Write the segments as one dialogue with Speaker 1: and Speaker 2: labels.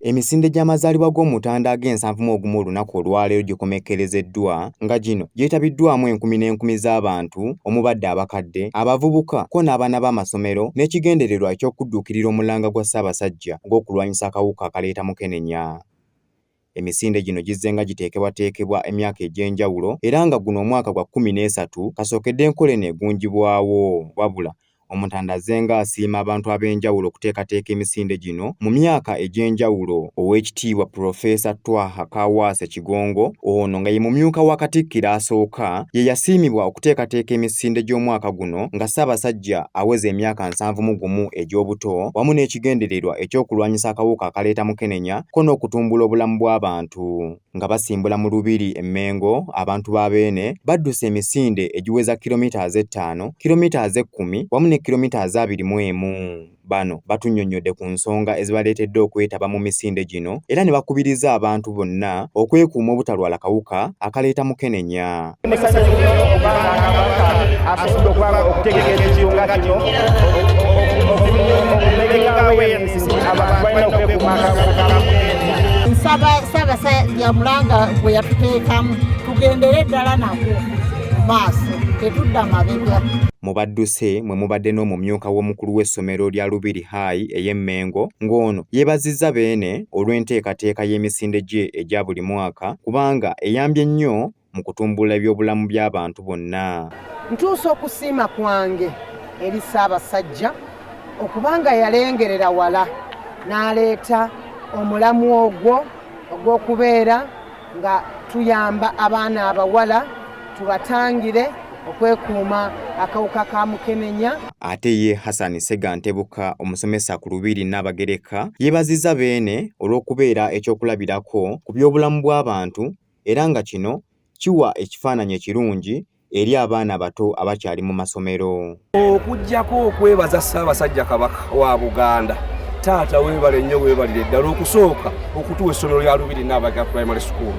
Speaker 1: Emisinde gy'amazaalibwa g'Omutanda ag'e71 olunaku olwaleero gikomekkerezeddwa nga gino gyetabiddwamu enkumi n'enkumi z'abantu omubadde abakadde, abavubuka ko n'abaana b'amasomero n'ekigendererwa eky'okudduukirira omulanga gwa Ssaabasajja ogw'okulwanyisa akawuka akaleeta mukenenya. Emisinde gino gizzenga giteekebwateekebwa emyaka egy'enjawulo era nga guno omwaka gwa 13 kasookedde enkola eno egunjibwawo. Wabula Omutanda azzenga asiima abantu ab'enjawulo okuteekateeka emisinde gino mu myaka egy'enjawulo. Oweekitiibwa Pulofeesa Twaha Kaawaase Kigongo ono nga ye mumyuka wa Katikkiro asooka ye yasiimibwa okuteekateeka emisinde gy'omwaka guno nga Ssaabasajja aweza emyaka 71 egy'obuto wamu n'ekigendererwa eky'okulwanyisa akawuka akaleeta mukenenya ko n'okutumbula obulamu bw'abantu. Nga basimbula mu Lubiri e Mmengo, abantu ba Beene badduse emisinde egiweza kilometres ettaano, kilometres ekkumi wamu ne kilometres 21. Bano batunnyonnyodde ku nsonga ezibaleetedde okwetaba mu misinde gino era ne bakubiriza abantu bonna okwekuuma obutalwala kawuka akaleeta mukenenya.
Speaker 2: Nsaba Ssaabasajja mulanga gwe yatuteekamu tugendere ddala nagwo maaso, tetudda mabega.
Speaker 1: Mu badduse mwe mubadde n'omumyuka w'omukulu w'essomero lya Lubiri High ey'e Mmengo ng'ono yeebazizza Beene olw'enteekateeka y'emisinde gye egya buli mwaka kubanga eyambye nnyo mu kutumbula ebyobulamu by'abantu bonna.
Speaker 3: Ntuusa okusiima kwange eri Ssaabasajja okubanga yalengerera wala n'aleeta omulamu ogwo ogw'okubeera nga tuyamba abaana abawala tubatangire okwekuuma akawuka ka mukenenya.
Speaker 1: Ate ye Hassan Sega Ntebuka omusomesa ku Lubiri Nnaabagereka yeebazizza Beene olw'okubeera ekyokulabirako ku by'obulamu bw'abantu era nga kino kiwa ekifaananyi ekirungi eri abaana abato abakyali mu masomero.
Speaker 4: Okuggyako okwebaza Ssaabasajja Kabaka wa Buganda, taata weebale nnyo weebalire ddala okusooka okutuwa essomero lya Lubiri Nnaabagereka Primary School.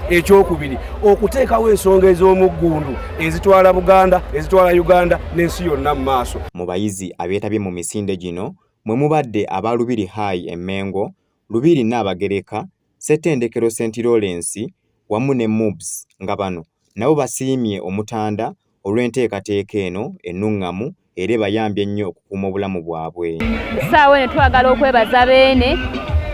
Speaker 4: Ekyokubiri okuteekawo ensonga ez'omuggundu ezitwala Buganda, ezitwala Uganda n'ensi yonna mu maaso.
Speaker 1: Mu bayizi abeetabye mu misinde gino mwe mubadde aba Lubiri High e Mmengo, Lubiri Nnaabagereka, Ssettendekero St Lawrence wamu ne MUBS nga bano nabo basiimye Omutanda olw'enteekateeka eno ennung'amu era ebayambye ennyo okukuuma obulamu bwabwe.
Speaker 5: Essaawa eno twagala okwebaza Beene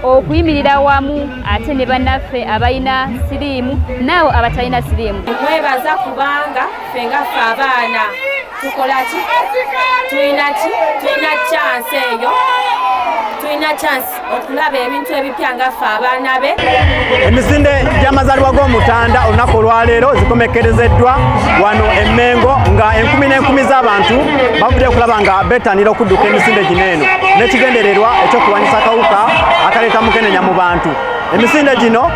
Speaker 5: okuyimirira wamu ate ne bannaffe abalina siriimu n'abo abatalina siriimu.
Speaker 6: Mwebaza kubanga ffe nga ffe abaana tukola ki, tulina ki, tulina chance eyo, tulina chance okulaba ebintu ebipya nga ffe abaana be.
Speaker 7: Emisinde gy'amazaalibwa g'Omutanda olunaku olwaleero zikomekkerezeddwa wano e Mmengo nga enkumi n'enkumi z'abantu bavudde okulaba nga bettanira okudduka emisinde gino eno n'ekigendererwa ekyokulwanyisa akawuka akaleeta mukenenya mu bantu. Emisinde gino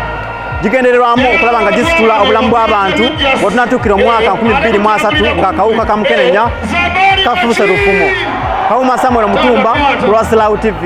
Speaker 7: gigendererwamu okulaba nga gisitula obulamu bw'abantu wetunatuukira omwaka 2030 ng'akawuka ka mukenenya kafuuse lufumo. Kawuma Samuel Mutumba ku lwa Silawu TV.